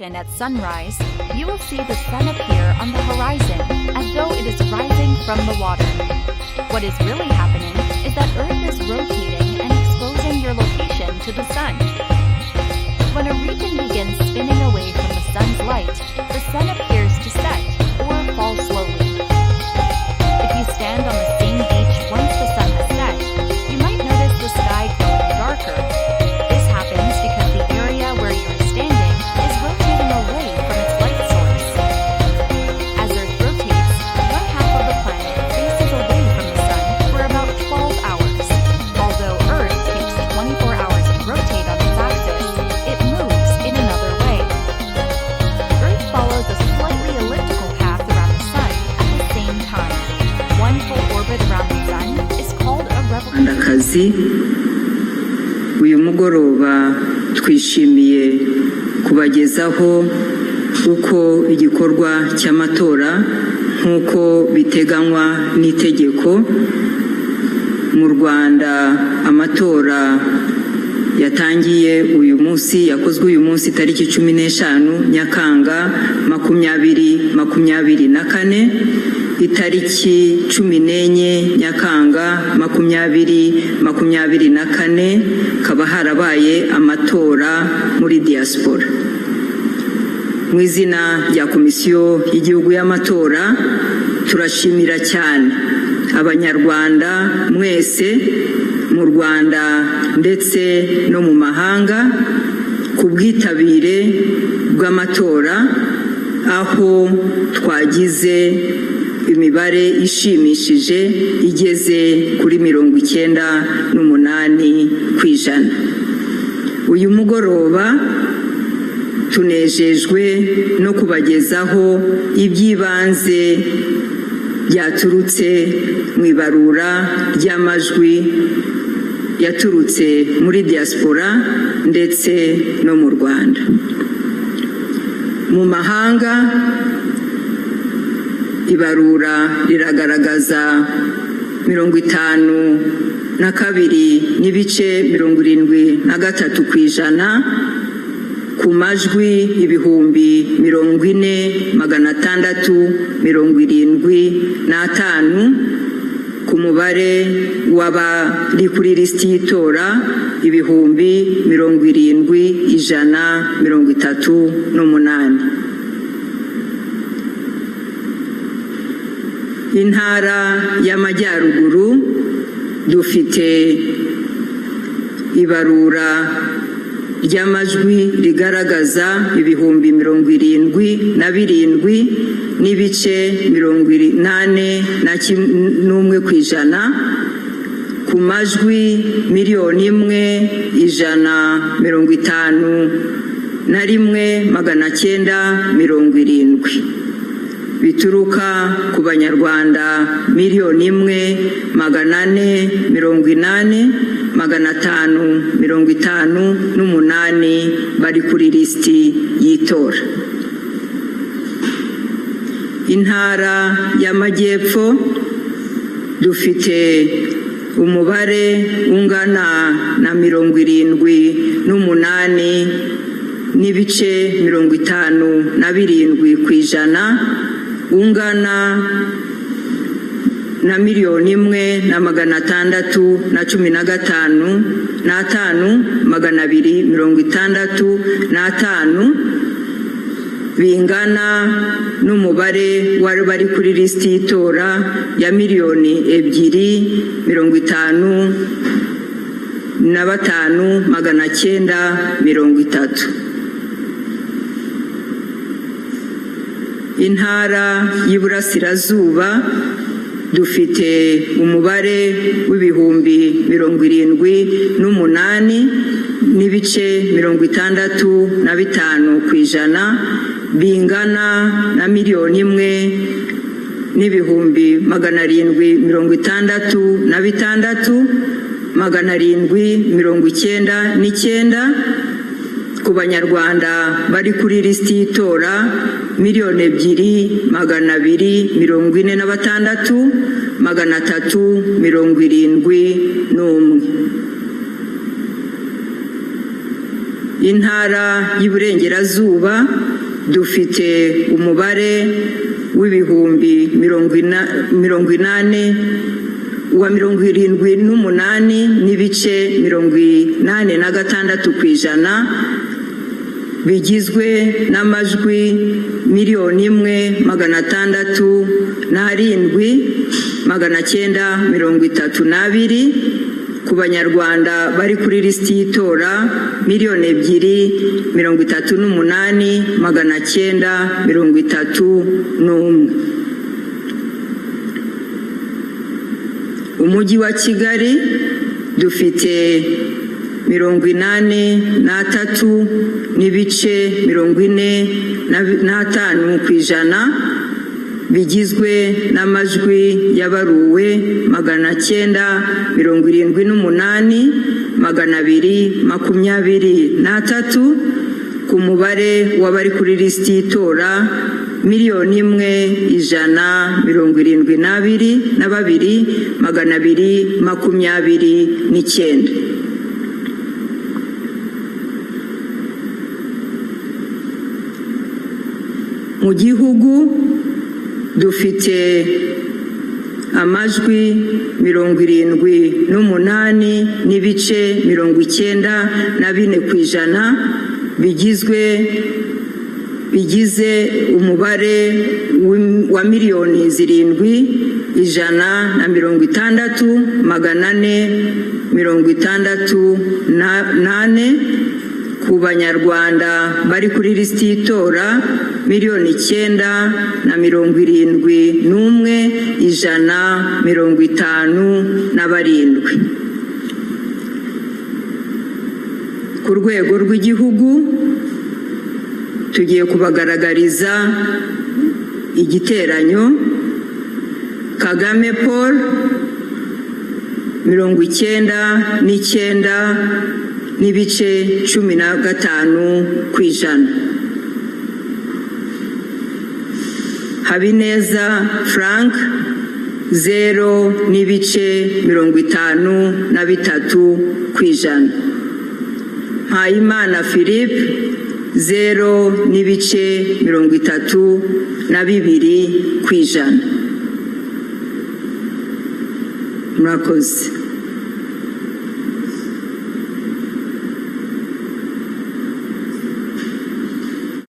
At sunrise, you will see the sun appear on the horizon as though it is rising from the water. What is really happening is that Earth is rotating and exposing your location to the sun. When a region begins spinning away from the sun's light, the sun appears to set or fall slowly. If you stand on the same beach once the sun has set, you might notice the sky growing darker. This happens because the area where you are standing is rotating away from its light source. As Earth rotates, one half of the planet faces away from the sun for about 12 hours. Although Earth takes 24 hours to rotate on its axis, it moves in another way. Earth follows a slightly elliptical path around the sun at the same time. One full orbit around the sun is called a revolution. Rwandakazi, uyu mugoroba twishimiye kubagezaho uko igikorwa cy'amatora nk'uko biteganywa n'itegeko mu Rwanda, amatora yatangiye uyu munsi, yakozwe uyu munsi tariki 15 Nyakanga 2024. Itariki 14 Nyakanga 2024 kaba harabaye amatora muri diaspora. Mu izina rya Komisiyo y'Igihugu y'Amatora, turashimira cyane Abanyarwanda mwese mu Rwanda ndetse no mu mahanga ku bwitabire bw'amatora, aho twagize imibare ishimishije igeze kuri 98%. Uyu mugoroba tunejejwe no kubagezaho iby'ibanze byaturutse mu ibarura ry'amajwi yaturutse muri diaspora ndetse no mu Rwanda. Mu mahanga, ibarura riragaragaza 52.73% ku majwi 40,675, ku mubare w'abari kuri lisiti y'itora 70,138. Intara y'Amajyaruguru, dufite ibarura ry'amajwi rigaragaza 77.81% ku majwi 1,151,970, bituruka ku Banyarwanda 1,480,558 bari kuri lisiti y'itora. Intara y'Amajyepfo, dufite umubare ungana na 78.57%, ungana na 1,615,265, bingana n'umubare wari bari kuri lisiti y'itora ya 2,055,930. Intara y'Iburasirazuba, dufite umubare w'78.65%, bingana na 1,766,799, ku Banyarwanda bari kuri lisiti y'itora 2,246,371. Intara y'Iburengerazuba, dufite umubare w'ibihumbi 80 wa 78.86% bigizwe n'amajwi 1,607,932 ku Banyarwanda bari kuri lisiti y'itora 2,038,931. Umujyi wa Kigali dufite 83.45% bigizwe n'amajwi yabaruwe 978,223 ku mubare w'abari kuri lisiti y'itora 1,172,229. Mu gihugu dufite amajwi 78.94% bigize umubare wa 7,160,464 ku Banyarwanda bari kuri lisiti y'itora 9,071,157. Ku rwego rw'igihugu tugiye kubagaragariza igiteranyo: Kagame Paul 99.15%, Habineza Frank 0.53%, Mpayimana Philippe 0.32%. Murakoze.